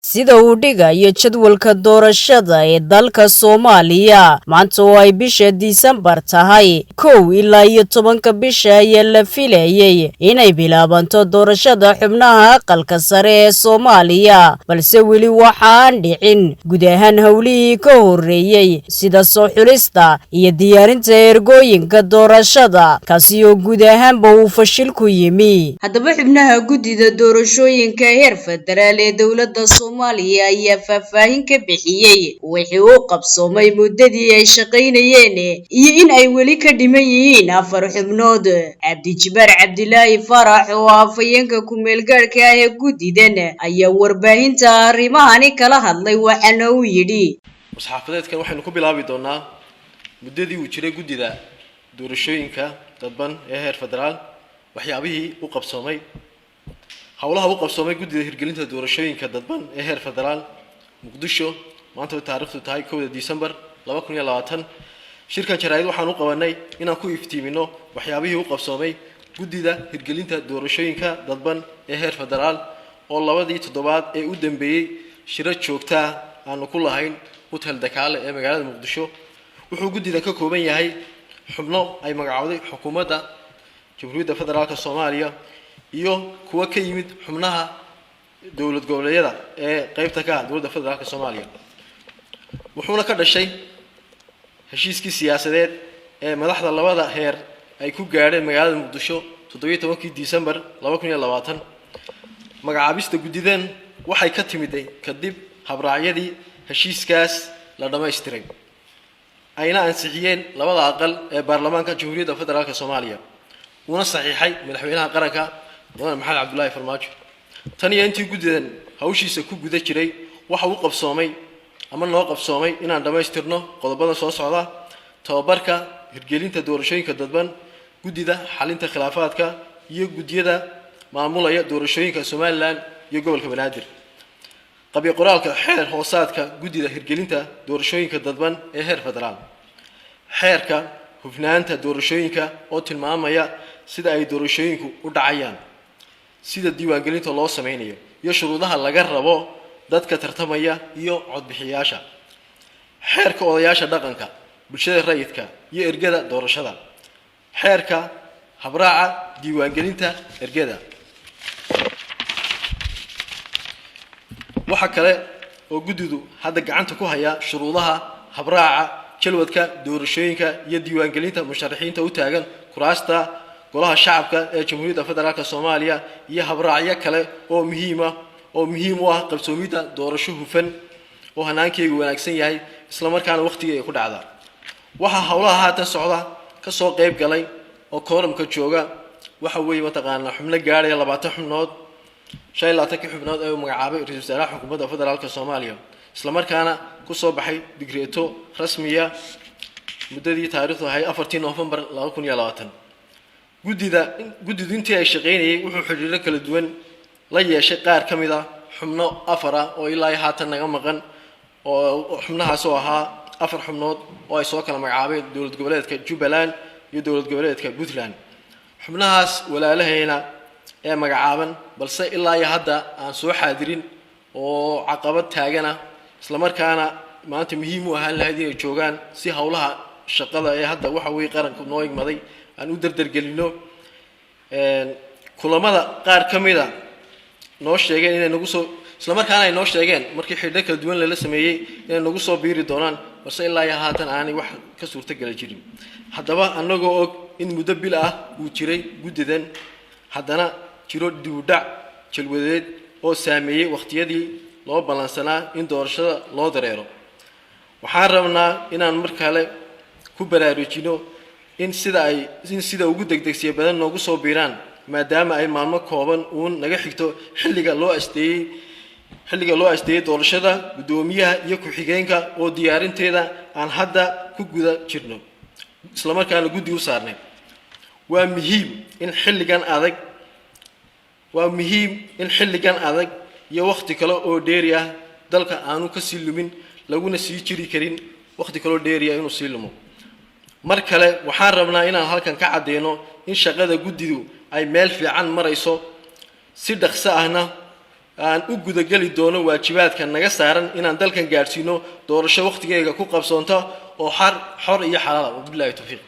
Sida uu dhigayo jadwalka doorashada ee dalka Soomaaliya, maanta oo ay bisha Disembar tahay 1 ilaa iyo 10-ka bisha ayaa la filayay inay bilaabanto doorashada xubnaha Aqalka Sare ee Soomaaliya, balse weli waxa aan dhicin guud ahaan howlihii ka horreeyey, sida soo xulista iyo diyaarinta ergooyinka doorashada, kaasi oo guud ahaanba uu fashil ku yimi. Haddaba, xubnaha guddida doorashooyinka heer federaal ee dowladda Soomaaliya ayaa faahfaahin ka bixiyey wixii uu qabsoomay muddadii ay shaqaynayeen iyo in ay weli ka dhiman yihiin afar xubnood. Cabdijibaar Cabdilaahi Faarax, oo ah afhayeenka ku-meelgaadhka ah ee guddidan, ayaa warbaahinta arrimahani kala hadlay, waxaana uu yidhi: War-saxaafadeedkan waxaynu ku bilaabi doonaa muddadii uu jiray guddida doorashooyinka dadban ee heer federaal waxyaabihii u qabsoomay. Howlaha u qabsoomay guddida hirgelinta doorashooyinka dadban ee heer federaal. Muqdisho, maanta way taariikhdu tahay 1-da Disembar 2020. Shirkan jaraa'id waxaan u qabanay inaan ku iftiimino waxyaabihii u qabsoomay guddida hirgelinta doorashooyinka dadban ee heer federaal, oo labadii toddobaad ee u dambeeyey shiro joogtaa aanu ku lahayn Hotel Dakaale ee magaalada Muqdisho. Wuxuu guddidan ka kooban yahay xubno ay magacowday xukuumadda Jamhuuriyadda Federaalka Soomaaliya iyo kuwo ka yimid xubnaha dowlad goboleedyada ee qeybta ka ah dowladda federaalka Soomaaliya. Wuxuuna ka dhashay heshiiskii siyaasadeed ee madaxda labada heer ay ku gaadheen magaalada Muqdisho 17-kii Disembar 2020. Magacaabista guddidan waxay ka timiday kadib habraacyadii heshiiskaas la dhammaystiray, ayna ansixiyeen labada aqal ee baarlamaanka Jamhuuriyadda Federaalka Soomaaliya, uuna saxiixay madaxweynaha qaranka, Mudane Maxamed Cabdullaahi Farmaajo. Tan iyo intii guddidan hawshiisa ku guda jiray, waxa uu qabsoomay ama noo qabsoomay inaan dhammaystirno qodobada soo socda: tababarka hirgelinta doorashooyinka dadban, guddida xalinta khilaafaadka iyo guddiyada maamulaya doorashooyinka Somaliland iyo gobolka Banaadir, qabyo qoraalka xeer hoosaadka guddida hirgelinta doorashooyinka dadban ee heer federaal, xeerka hufnaanta doorashooyinka oo tilmaamaya sida ay doorashooyinku u dhacayaan, sida diiwaangelinta loo sameynayo iyo shuruudaha laga rabo dadka tartamaya iyo codbixiyaasha, xeerka odayaasha dhaqanka, bulshada rayidka iyo ergada doorashada, xeerka habraaca diiwaangelinta ergada. Waxa kale oo guddidu hadda gacanta ku hayaa shuruudaha habraaca jalwadka doorashooyinka iyo diiwaangelinta musharaxiinta u taagan kuraasta Golaha Shacabka ee Jamhuuriyadda Federaalka Soomaaliya iyo habraacyo kale oo muhiima oo muhiim u ah qabsoomidda doorasho hufan oo hanaankeegu wanaagsan yahay, isla markaana wakhtigeega ku dhacda. Waxaa howlaha haatan socda ka soo qayb galay oo kooramka jooga waxa weeye mataqaanaa xubno gaadhaya 20 xubnood, 25-kii xubnood ee uu magacaabay ra-iisul wasaaraha xukuumadda federaalka Soomaaliya, isla markaana kusoo baxay digreeto rasmiya muddadii taariikhdu ahayd 4-tii Noofembar 2020. Guddidu intii ay shaqaynayay wuxuu xidhiiro kala duwan la yeeshay qaar ka mid a xubno afar ah oo ilaa haatan naga maqan, oo xubnahaas oo ahaa afar xubnood oo ay soo kala magacaabeen dowlad goboleedka Jubbaland iyo dowlad goboleedka Puntland. Xubnahaas walaalahayna ee magacaaban, balse ilaa iyo hadda aan soo xaadirin oo caqabad taagana, islamarkaana maanta muhiim u ahaan lahayd inay joogaan si howlaha shaqada ee hadda waxa weye qaranku noo igmaday aan u dardargelino. Kulamada qaar ka mida noo sheegeen inay nagu soo, islamarkaana ay noo sheegeen markii xidho kala duwan lala sameeyey inay nagu soo biiri doonaan, balse ilaa iyo haatan aanay wax ka suurtogala jirin. Haddaba, annagoo og in muddo bil ah uu jiray guddidan, haddana jiro dibudhac jalwadeed oo saameeyey wakhtiyadii loo ballansanaa in doorashada loo dareero, waxaan rabnaa inaan mar kale ku baraarujino in sida ugu degdegsiya badan noogu soo biiraan, maadaama ay maalmo kooban uun naga xigto xilliga loo asteeyey doorashada guddoomiyaha iyo ku-xigeenka, oo diyaarinteeda aan hadda ku guda jirno, islamarkaana guddi u saarnay. Waa muhiim in xilligan adag iyo wakhti kale oo dheeri ah dalka aanu ka sii lumin, laguna sii jiri karin wakhti kaloo dheeri ah inuu sii lumo. Mar kale waxaan rabnaa inaan halkan ka caddeyno in shaqada guddidu ay meel fiican marayso, si dhaqso ahna Aan u gudageli doono waajibaadka naga saaran inaan dalkan gaadhsiino doorasho wakhtigeega ku qabsoonta oo xor iyo xalaala. Wabilahi towfiiq.